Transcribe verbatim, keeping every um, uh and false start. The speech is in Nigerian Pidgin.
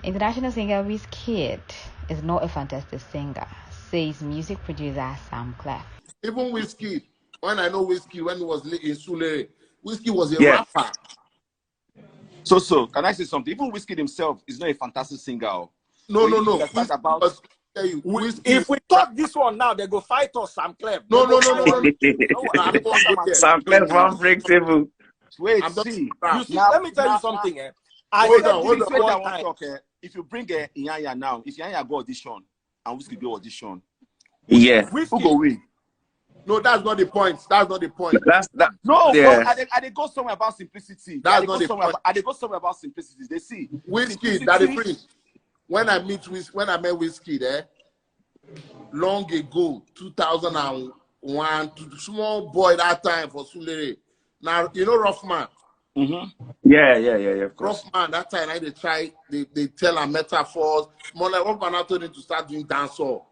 International singer Wizkid is not a fantastic singer, says music producer Sam Clef. Even Wizkid, when I know Wizkid, when he was in Sule, Wizkid was a yeah. rapper. So, so can I say something? Even Wizkid himself is not a fantastic singer. Oh. No, no, no. About, we, if we talk this one now, they go fight us, Sam Clef. No, no, no, no, no. Sam Clef unbreakable. Wait, see. You see, now, let me tell now, you something. Now, eh? I hold on, hold on. One time. Talk, eh? If you bring a Iyanya now, if Iyanya go audition and Wizkid go audition, yeah, who go win? No, that's not the point. That's not the point. That's that. No, yeah. I, I, I go somewhere about simplicity. That's not the point. About, I go somewhere about simplicity. They see Wizkid, that is free. When I meet with when I met Wizkid, eh, long ago, two thousand and one, small boy that time for Sulere. Now you know Rough Man. Mm-hmm. Yeah, yeah, yeah, yeah. Of course. Rough Man that time, I they try, they, they tell our metaphors. More like Rough Man, I told him to start doing dancehall.